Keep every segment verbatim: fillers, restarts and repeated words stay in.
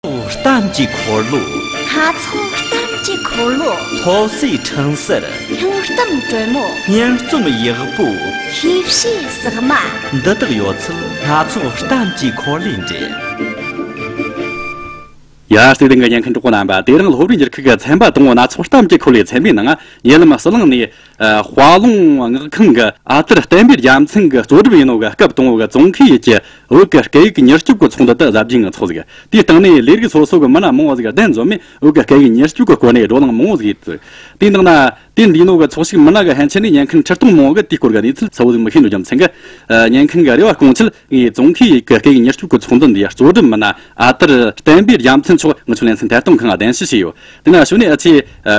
གཏམ་གྱི་འཁོར་ལོ། སྣ་ཚོགས་གཏམ་གྱི་འཁོར་ལོ། སློབ་གསོའི་འཕྲིན་གསར། སྙིང་གཏམ་དྲོན་མོ། སྙིང་རྩོམ་ཡག་པོ། ཤེས་བྱའི་ཟེགས་མ། འདི་དག་ཡོད་ཚད་སྣ་ཚོགས་གཏམ་གྱི་འཁོར་ལོས་འདྲེན། ཡ། བརྩེ་ལྡན་གྱི་ཉན་མཁན་གྲོགས་པོ་རྣམ་པ། དེ་རིང་སློབ་གྲྭའི་འགྱུར་ཁུག་གི་ཚན་པ་དང་པོ་སྣ་ཚོགས་གཏམ་གྱི་འཁོར་ལོའི་ཚན་པའི་ནང་། ཉེ་ལམ་ཟི་ལིང་ནས། ཨ། དཔའ་ལུང་སྔགས་ཁང་གི་ཨ་དར་བསྟན་པའི་རྒྱལ་མཚན་གྱིས་གཙོ་སྒྲུབ་ཡིན་ནོ་གི་སྐབས་དང་པོ་གི་ཙོང་ཁའི་ཡུལ་གྱི་བོད་ཀྱི་སྐད་ཡིག་མྱུར་སྐྱོབ་ཀྱི་ཚོགས་འདུ་དེ་གཟབ་རྒྱས་ངང་ཚོགས་ཟིག། དེའི་སྟེང་ནས་ལས་རིགས་སོ་སོ་གི་མི་སྣ་མང་བོ་ཟིག་གདན་འཛོམས་ནས་བོད་ཀྱི་སྐད་ཡིག་མྱུར་སྐྱོབ་ཀྱི་སྐོར་ནས་བགྲོ་གླེང་མང་བོ་ཟིག་ཡོད། དེའི་ནང་ན་དེ་འདི་ནོ་གི་ཚོགས་ཞུགས་མི་སྣ་གི་ཕན་ཆད་ནས་ཉན་མཁན་ཁྲི་སྟོང་མང་བོ་གིས་དེའི་སྐོར་གི་གནས་ཚུལ་གསལ་བོ་ཟིག་མི་ཤེས་འགྲོ་རྒྱུ་མཚན་གྱིས། ཨ། ཉན་མཁན་གྱི་རེ་བ་སྐོང་ཆེད། ངས་ཙོང་ཁའི་ཡུལ་གྱི་སྐད་ཡིག་མྱུར་སྐྱོབ་ཀྱི་ཚོགས་འདུ་འདིའི་གཙོ་སྒྲུབ་མི་སྣ་ཨ་དར་བསྟན་པའི་རྒྱལ་མཚན་མཆོག་ང་ཚོའི་ལེ་ཚན་ཐད་གཏོང་ཁང་ང་གདན་ཞུ་བྱས་ཡོད། དེ་ན་གཞུག་ནས་ཨ་ཅེ་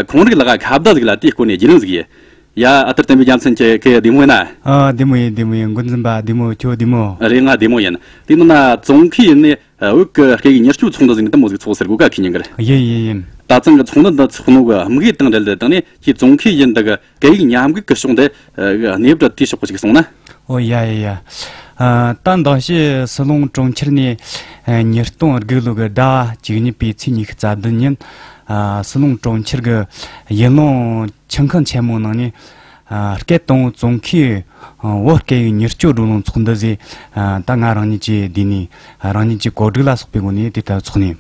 ཁོང་རིགས་ལ་ཁ་བརྡ་ཟིག་ལ་དེའི་སྐོར་ནས་རྒྱུས་ལོན་ཟིག་ཡེད། ཡ། ཨ་དར་བསྟན་པའི་རྒྱལ་མཚན། ཁྱེད་ཁྱེད་བདེ་མོ་ཡིན་ན། ཨ། བདེ་མོ་ཡིན། བདེ་མོ་ཡིན། འགོ་འཛིན་པ་བདེ་མོ། ཁྱོད་བདེ་མོ། རེད། ང་བདེ་མོ་ཡིན། དེ་ནང་ན་ཙོང་ཁའི་ཡུལ་ནས། ཨ། བོད་ཀྱི་སྐད་ཡིག་མྱུར་སྐྱོབ་ཚོགས་འདུ་ཟིག་འདི་མོ་ཟིག་ཚོགས་ཟེར་གོ་ག་ཁྱེད་ཉན་གི་རེད། ཡིན་ཡིན་ཡིན། ད་ཐེངས་གི་ཚོགས་འདུ་འདི་ཚོགས་ནོ་གི་དམིགས་ཡུལ་དང་འབྲེལ་ཏེ་དང་ནས་ཁྱེད་ཙོང་ཁའི་ཡུལ་འདི་གི་སྐད་ཡིག་ཉམས་རྒུད་ཀྱི་ཕྱོགས་འདི། ཨ། གནས་བབ་དེའི་ཕྱོགས་ཅིག་གསུངས་ན། ཨོ་ཡ་ཡ་ཡ། ཨ། ད་མདང་ཞིག་ཟི་ལིང་གྲོང་ཁྱེར་ནས། ཨ། ཉིས་སྟོང་དགུ་ལོ་གི་ཟླ་བ་བཅུ་གཉིས་པའི་ཚེས་ཉི་ཤུ་རྩ་བདུན་ཉིན། ཨ། ཟི་ལིང་གྲོང་ཁྱེར་གི་ཡུལ་ལུང་ཆང་ཁང་ཆེན་མོ་ནང་ནས། ཨ། སྐབས་དང་པོ་ཙོང་ཁའི་བོད་སྐད་ཡིག་མྱུར་སྐྱོབ་བགྲོ་གླེང་ཚོགས་འདུ་ཟེར། ཨ། ད་ང་རང་ཉིད་ཀྱིས་འདི་ནས་རང་ཉིད་ཀྱི་གོ་སྒྲིག་ལ་སོགས་པའི་སྒོ་ནས་དེ་ལྟར་ཚོགས་ནས།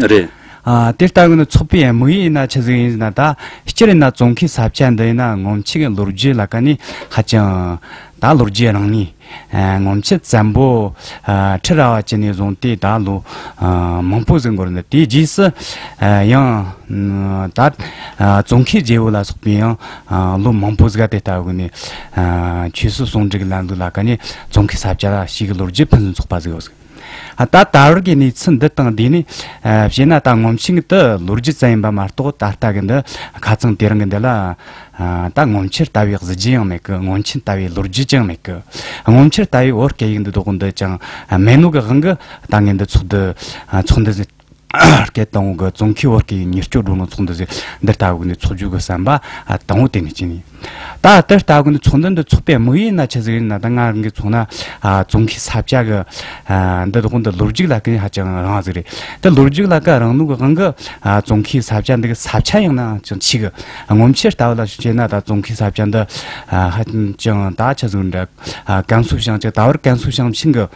རེད། ཨ། དེ་ལྟ་བུ་ནི་ཚོགས་པའི་དམིགས་ཡུལ་ཡིན་ན་ཆི་ཟིག་ཡིན་ཟེར་ན། ད་སྤྱིར་ཡིན་ན་ཙོང་ཁའི་ས་ཆ་འདི་ཡིན་ན་སྔོན་ཆད་ཀྱི་ལོ་རྒྱུས་ལ་ཀ་ནས་ཧ་ཅང་། ད་ལོ་རྒྱུས་རིང་ནས། ཨ། སྔོན་ཆད་བཙན་པོ། ཨ། ཁྲི་རལ་པ་ཅན་ནས་བཟུང་སྟེ་ད་ལོ། ཨ། མང་པོ་ཟིག་འགོར་འདུག། དེའི་རྗེས་སུ། ཨ། ཡང་། ད། ཨ། ཙོང་ཁའི་རྒྱལ་པོ་ལ་སོགས་པའི་ཡང་། ཨ། ལོ་མང་པོ་ཟིག་ག་དེ་ལྟ་བུ་ནས། ཨ། ཆོས་སྲིད་ཟུང་འབྲེལ་གྱི་ལམ་ལུགས་ལ་ཀ་ནས་ཙོང་ཁའི་ས་ཆ་ལ་ཞིག་གི་ལོ་རྒྱུས་ཕུན་སུམ་ཚོགས་པ་ཟིག་ཡོད་ཟིག། ཨ། ད་ད་བར་གྱི་གནས་ཚུལ་འདི་དང་འདི་ནས། ཨ། བཤད་ན་ད་སྔོན་ཆད་དུ་ལོ་རྒྱུས་ཙམ་ཡིན་པ་མ་གཏོགས། ད་ལྟ་གི་འདི་ཁ་རྩང་དེ་རིང་གི་འདི་ལ། ཨ། ད་སྔོན་ཆད་ལྟ་བུའི་གཟི་བརྗིད་ཡང་མེད་གི། སྔོན་ཆད་ལྟ་བུའི་ལོ་རྒྱུས་ཀྱང་མེད་གི། སྔོན་ཆད་ལྟ་བུའི་བོད་སྐད་ཡིག་འདི་དག་འདི་ཅང་མེད་ནོ་གི་དབང་གིས། ད་ངས་འདི་ཚོགས་འདུ། ཨ། ཚོགས་འདུ་ཟིག། སྐབས་དང་པོ་གི་ཙོང་ཁའི་བོད་སྐད་ཡིག་མྱུར་སྐྱོབ་བགྲོ་གླེང་ཚོགས་འདུ་ཟིག་འདི་ལྟ་བུ་ནས་ཚོགས་རྒྱུ་གི་བསམ་པ། ཨ། དང་པོ་དེ་ནས་སྐྱེས་ནས། ད་དེ་ལྟ་བུ་ནས་ཚོགས་འདུ་འདི་ཚོགས་པའི་དམིགས་ཡུལ་ན་ཆི་ཟིག་ཡིན་ན། ད་ང་རང་གིས་མཚོན་ན། ཨ། ཙོང་ཁའི་ས་ཆ་གི། ཨ། འདི་དག་འདི་ལོ་རྒྱུས་ལ་ཀ་ནས་ཧ་ཅང་རིང་བ་ཟིག་རེད། དེ་ལོ་རྒྱུས་ལ་ཀ་རིང་ནོ་གི་དབང་གིས། ཨ། ཙོང་ཁའི་ས་ཆ་འདི་གི་ས་ཆ་ཡང་ན་ཅང་ཆེ་གི། སྔོན་ཆད་ལྟ་བུ་ལ་བྱས་ན་ད་ཙོང་ཁའི་ས་ཆ་འདི། ཨ། ཧ་ཅང་ད་ཆི་ཟིག་འདྲ། ཨ། ཀན་སུའུ་ཞིང་ཆེན། ད་བར་ཀན་སུའུ་ཞིང་ཆེན་གི།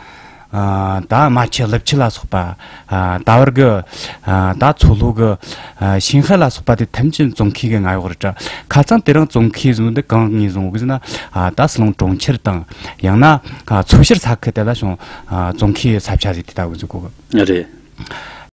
ཨ། ད་རྨ་ཆུ་ཀླུ་ཆུ་ལ་སོགས་པ། ཨ། ད་བར་གི། ཨ། ད་མཚོ་ལྷོ་གི། ཨ། ཞིན་ཧེ་ལ་སོགས་པ་དེ་ཐམས་ཅད་ཙོང་ཁའི་གི་མངའ་འོག་རེད་དྲ། ཁ་རྩང་དེ་རིང་ཙོང་ཁའི་ཟེར་ནོ་འདི་གང་ངོས་བཟུང་གི་ཟེར་ན། ཨ། ད་ཟི་ལིང་གྲོང་ཁྱེར་དང་། ཡང་ན། ཨ། མཚོ་ཤར་ས་ཁུལ་དེ་ལ་བྱུང་། ཨ། ཙོང་ཁའི་ས་ཆ་ཟིག་དེ་ལྟ་བུ་ཟིག་གོ་གི། རེད།